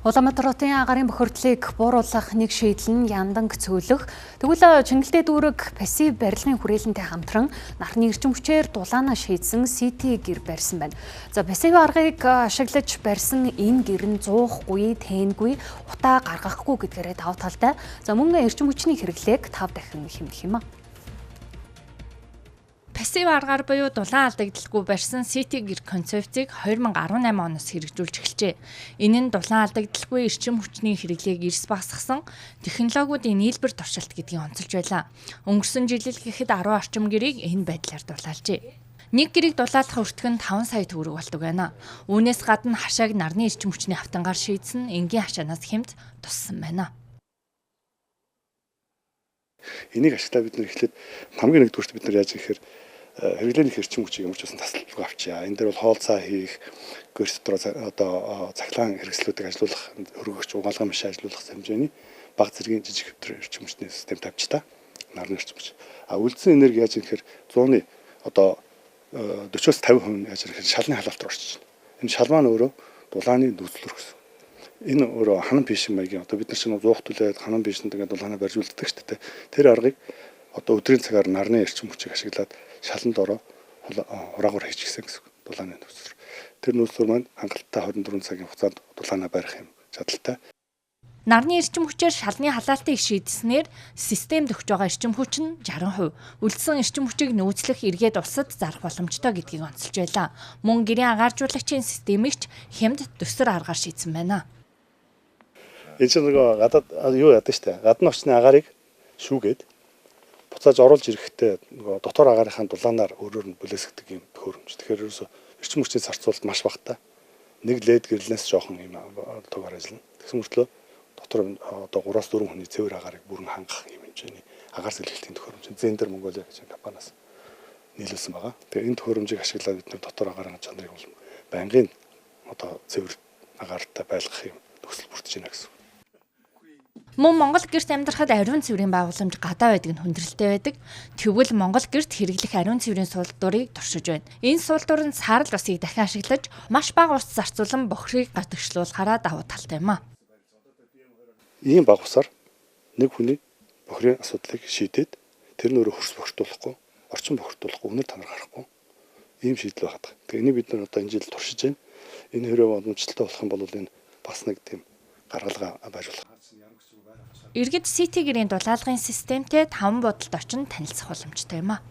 Улаанбаатар хотын агарын бохирдлыг бууруулах нэг шийдэл нь янданг цөөлөх. Тэгвэл Чингэлтэй дүүрэг пассив барилгын хүрээлэнтэй хамтран нарны эрчим хүчээр дулаанаа шийдсэн City гэр барьсан байна. За, пассив аргыг ашиглаж барьсан энэ гэр нь зуухгүй, тээнгүй, утаа гаргахгүй гэдгээрээ давуу талтай. За, мөн эрчим хүчний хэрэглээг 5 дахин хэмнэх юм а. Пассив аргаар буюу дулаан алдагдaltaгүй барьсан City гэр концепцийг 2018 оноос хэрэгжүүлж эхэлжээ. Энэ нь дулаан алдагдaltaгүй эрчим хүчний хэрэглээг эрс багасгасан технологиудын нийлбэр туршилт гэдгийг онцолж байлаа. Өнгөрсөн жил л гэхэд 10 орчим гэрийг энэ байдлаар дулаалжээ. Нэг гэрийг дулаалах өртөг нь 5 сая төгрөг болдог байна. Үүнээс гадна хашааг нарны эрчим хүчний хавтангаар шийдсэн энгийн хашаанаас хэмт туссан байна. Энийг ашиглаа бид нар эхлээд хамгийн нэгдүгüрт бид нар яаж гэхээр хэрэглээний эрчим хүчийг ямар ч байсан тасалбаргүй авчаа. Энэ дээр бол хоол цаа хийх, гэр дотор одоо цахилгаан хэрэгслүүдийг ажилуулах, хөргөгч угаалгын машин ажилуулах хэмжээний бага зэргийн жижиг хэвтэр эрчим хүчний систем тавьж та. Нарны эрчим хүч. А үлдсэн энерги яаж гэхээр 100-ны одоо 40-оос 50% яаж гэхээр шалны халаалт руу орчиж байна. Энэ шал маань өөрөө дулааны нөөцлөр гэсэн. Энэ өөрөө ханан пишин маягийн одоо бид нар чинь зуух түлээд ханан пишинд ингээд дулаанаа барьж үлддэг шүү дээ. Тэр аргыг одоо өдрийн цагаар нарны эрчим хүчийг ашиглаад шаланд ороо хураагаар хийчихсэн гэсэн дулааны нөөцлөр. Тэр нөөцлөр маань хангалттай 24 цагийн хугацаанд дулаанаа барих юм чадaltaй. Нарны эрчим хүчээр шалны халаалтыг шийдснээр системд өгч байгаа эрчим хүч нь 60%. Үлдсэн эрчим хүчийг нөөцлөх эргээд улсад зарах боломжтой гэдгийг онцолж байлаа. Мөн гэрийн агааржуулагчийн системийг ч хямд төсөр аргаар шийдсэн байна. Энэ чинь нөгөө гадаад юу яадаг штэ. Гадна орчны агаарыг шүүгээд буцааж оруулж ирэхдээ нөгөө дотор агаарынхаа дулаанаар өөрөөр нь бүлээсгдэг юм төхөөрөмж. Тэгэхээр ерөөсө эрчим хүчний зарцуулалт маш багатай. Нэг лед гэрлэнээс жоохон юм тугаар ажиллана. Тэгсэн мөртлөө дотор одоо 3-4 хүний цэвэр агаарыг бүрэн хангах юм хэмжээний агаар сэлгэлтийн төхөөрөмж Зендер Монголиа гэж компаниас нийлүүлсэн байгаа. Тэгээ энэ төхөөрөмжийг ашиглаад бид нар дотор агаарын чанарыг бол байнгын одоо цэвэр агаартай байлгах юм төсөл бүрдэж байна гэсэн. Мөн Монгол гэрт амьдрахад ариун цэврийн байгууламж гадаа байдаг нь хүндрэлтэй байдаг. Тэгвэл Монгол гэрт хэрэглэх ариун цэврийн суулдуурыг туршиж байна. Энэ суулдуур нь саарал усыг дахин ашиглаж маш бага ус зарцуулан бохирыг гадагшлуулахаараа давуу талтай юм а. Ийм бага усаар нэг хүний бохирын асуудлыг шийдээд тэр нь өөрөө хөрс бохирдуулахгүй, орчин бохирдуулахгүй, үнэр танар гарахгүй ийм шийдэл байгаад байгаа. Тэгээ энийг бид нар одоо энэ жил туршиж байна. Энэ хэрэг боломжтой болох юм бол энэ бас нэг тийм гаргалгаа байж болох. Иргэд City гэрийн дулаалгын системтэй 5 бодолд очин танилцах боломжтой юм а.